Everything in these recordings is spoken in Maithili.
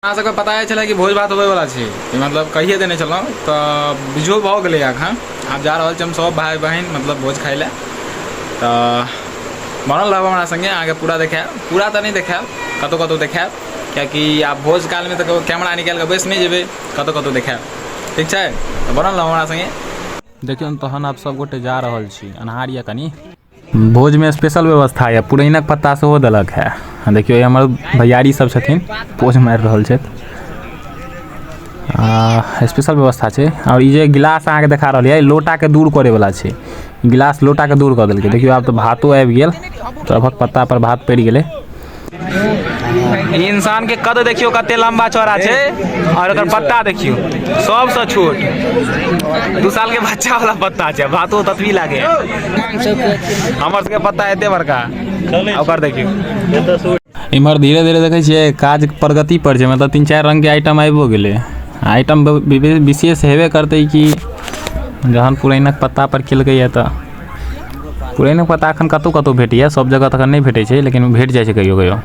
अहाँ सबके पता छलै कि भोज भात होबैवला छै, मतलब कहिए देने छलहुँ, तऽ बुझियो भऽ गेलै। एखन आब जा रहल छी हम सब भाय बहिन मतलब भोज खाइ लए, तऽ बनल रहब हमरा सङ्गे। अहाँके पूरा देखायब, पूरा तऽ नहि देखायब, कतहु कतहु देखायब, किएकि आब भोज कालमे तऽ कैमरा निकालि कऽ बैस नहि जेबै, कतहु कतहु देखायब। ठीक छै, तऽ बनल रहब हमरा सङ्गे। देखियौ तहन आब सब गोटे जा रहल छी, अन्हार यऽ कनि। भोजमे स्पेशल व्यवस्था यऽ, पुरैनक पत्ता सेहो देलक है। देखियौ, ई हमर भैयारी सब छथिन, पोज मारि रहल छथि। स्पेशल व्यवस्था छै। आओर ई जे गिलास अहाँके देखा रहल यऽ, लोटाके दूर करैवला छै। गिलास लोटाके दूर कऽ देलकै। देखियौ, आब तऽ भातो आबि गेल, सबहक पत्ता पर भात पड़ि गेलै। इंसान के कद देखियो कते लंबा चौड़ा छै, और ओकर पत्ता देखियो सबसे छोट, 2 साल के बच्चा वाला पत्ता छै। भातो ततबी लागे। हमर सबके पत्ता एते बड़का, ओकर देखियो। इम्हर धीरे धीरे देखै छियै काज प्रगति पर छै, मतलब 3-4 रंग के आइटम आबिओ गेलै। आइटम विशेष हेबे करतै कि जहन पुरैनक पत्ता पर केलकैए। तऽ पुरैनक पत्ता एखन कतहु कतहु भेटैए, सब जगह तऽ एखन नहि भेटै छै, लेकिन भेट जाइ छै कहियो कहियो।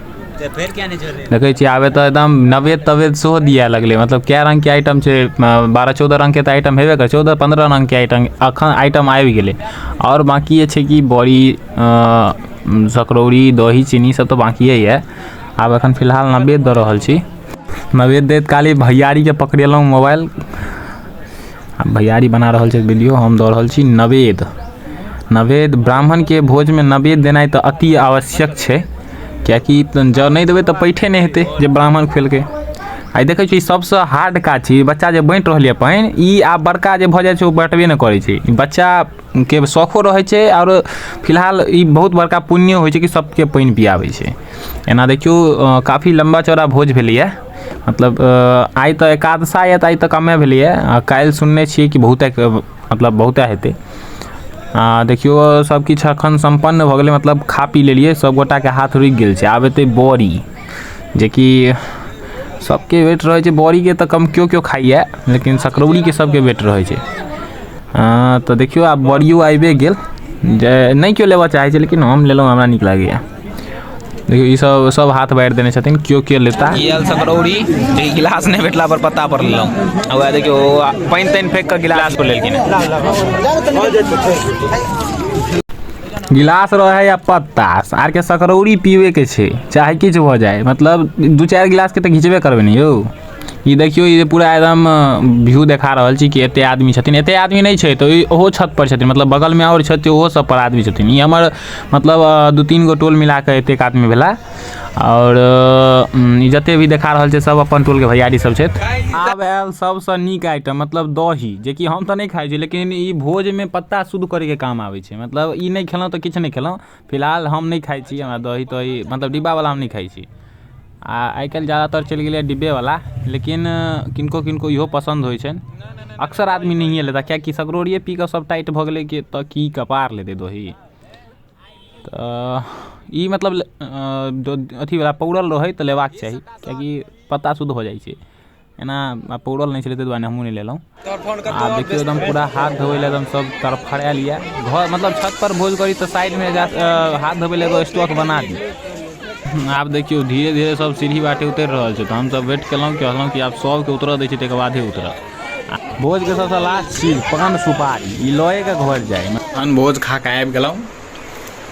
देखै छियै, आब एतऽ एकदम नवेद तवेद सेहो दिअ लगलै। मतलब कए रङ्गके आइटम छै, 12-14 रङ्गके तऽ आइटम हेबे करै, 14-15 रङ्गके आइटम एखन आइटम आबि गेलै। आओर बाँकिए छै कि बड़ी, सकरौरी, दही, चीनी सब तऽ बाँकिए यऽ। आब एखन फिलहाल नवेद दऽ रहल छी। नवेद दैत काली भैयारीके पकड़ेलहुँ मोबाइल, आ भैयारी बना रहल छै वीडियो, हम दऽ रहल छी नवेद। नवेद ब्राह्मणके भोजमे नवेद देनाइ तऽ अति आवश्यक छै, किएकि जँ नहि देबै तऽ पैठे नहि हेतै जे ब्राह्मण खुएलकै। आइ देखै छी सबसँ हार्ड काज छै, बच्चा जे बाँटि रहल यऽ पानि, ई आब बड़का जे भऽ जाइ छै ओ बँटबे नहि करै छै। ई बच्चाके शौखो रहै छै, आओर फिलहाल ई बहुत बड़का पुण्य होइ छै कि सबके पानि पियाबै छै एना। देखियौ, काफी लम्बा चौड़ा भोज भेलैए। मतलब आइ तऽ एकादशा यऽ, तऽ आइ तऽ कमे भेलैए, आ काल्हि सुनने छियै कि बहुते, मतलब बहुते हेतै। आ देखियौ, सबकिछु एखन सम्पन्न भऽ गेलै, मतलब खा पी लेलियै, सब गोटाके हाथ रुकि गेल छै। आब एतै बड़ी, जेकि सबके वेट रहै छै। बड़ीके तऽ कम केओ केओ खाइए, लेकिन सकरौरीके सबके वेट रहै छै। तऽ देखियौ, आब बड़ियो आबिए गेल, जे नहि केओ लेबऽ चाहै छै, लेकिन हम लेलहुँ, हमरा नीक लागैए। देखियौ, ई सब सब हाथ बारि देने छथिन, केओ केओ लेता। ई आयल सकरौरी, जे गिलास नहि भेटला पर पत्ता पर लेलहुँ। आ वएह देखियौ, पानि तानि फेंक कऽ गिलास पर लेलखिन। गिलास रहे या पत्ता, आर के सकरौरी पीबे के छै, चाहे किछु भऽ जाय। मतलब 2-4 गिलास के तऽ घिचबे करबै ने यौ। ई देखियौ, ई पूरा एकदम व्यू देखा रहल छी कि एते आदमी छथिन। एते आदमी नहि छै तऽ ओहो छत पर छथिन, मतलब बगलमे आओर छथि, ओहो सब पर आदमी छथिन। ई हमर मतलब 2-3 गो टोल मिला कऽ एतेक आदमी भेला। आओर ई जते भी देखा रहल छै, सब अपन टोलके भैयारी सब छथि। आब आयल सबसँ नीक आइटम, मतलब दही, जेकि हम तऽ नहि खाइ छी, लेकिन ई भोजमे पत्ता शुद्ध करैके काम आबै छै। मतलब ई नहि खेलहुँ तऽ किछु नहि खेलहुँ। फिलहाल हम नहि खाइ छी, हमरा दही तही मतलब डिब्बावला हम नहि खाइ छी। आ आइ काल्हि जादातर चलि गेलैए डिब्बेवला, लेकिन किनको किनको इहो पसन्द होइ छनि। अक्सर आदमी नहिए लेता, किएकि सकरौरिए पी कऽ सब टाइट भऽ गेलै कि तऽ की कपार लेतै दही। तऽ ई मतलब अथीवला पौरल रहै तऽ लेबाक चाही, किएकि पत्ता शुद्ध हो जाइ छै एना। पौरल नहि छलै, ताहि दुआरे हमहूँ नहि लेलहुँ। आब देखियौ, एकदम पूरा हाथ धोबै लए एकदम सब तड़फड़ायल यऽ घर। मतलब छत पर भोज करी तऽ साइडमे जा हाथ धोबै लए एगो स्टॉक बना दी। आब देखियौ, धीरे धीरे सब सीढ़ी बाटे उतरि रहल छै, तऽ हमसब वेट केलहुँ, कहलहुँ कि आब सबके उतरऽ दै छै, ताहिके बादे उतरत। भोजके सबसँ लास्ट चीज पान सुपारी, ई लए कऽ घर जाइ। हम भोज खा कऽ आबि गेलहुँ।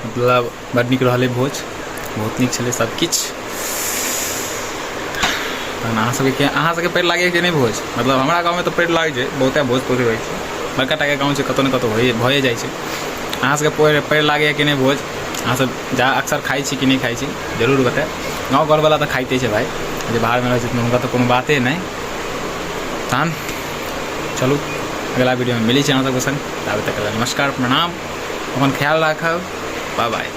मतलब बड नीक रहलै भोज, बहुत नीक छलै सब किछु। तहन अहाँ सबके पैर लागैए कि नहि भोज? मतलब हमरा गाँवमे तऽ पैर लागै छै, बहुते भोज तोज होइ छै, बड़का टाके गाँव छै, कतहु ने कतहु भए जाइ छै। अहाँ सबके पैर पैर लागैए कि नहि भोज? अहाँ सब जा अक्सर खाइ छी कि नहि खाइ छी, जरूर बतायब। गाँव घरवला तऽ खाइते छै भाय, जे बाहरमे रहै छथिन हुनका तऽ कोनो बाते नहि। तहन चलू, अगिला वीडियोमे मिलै छी अहाँ सबके सङ्ग। ताबे तक नमस्कार, प्रणाम, अपन ख्याल राखब, बाय बाय।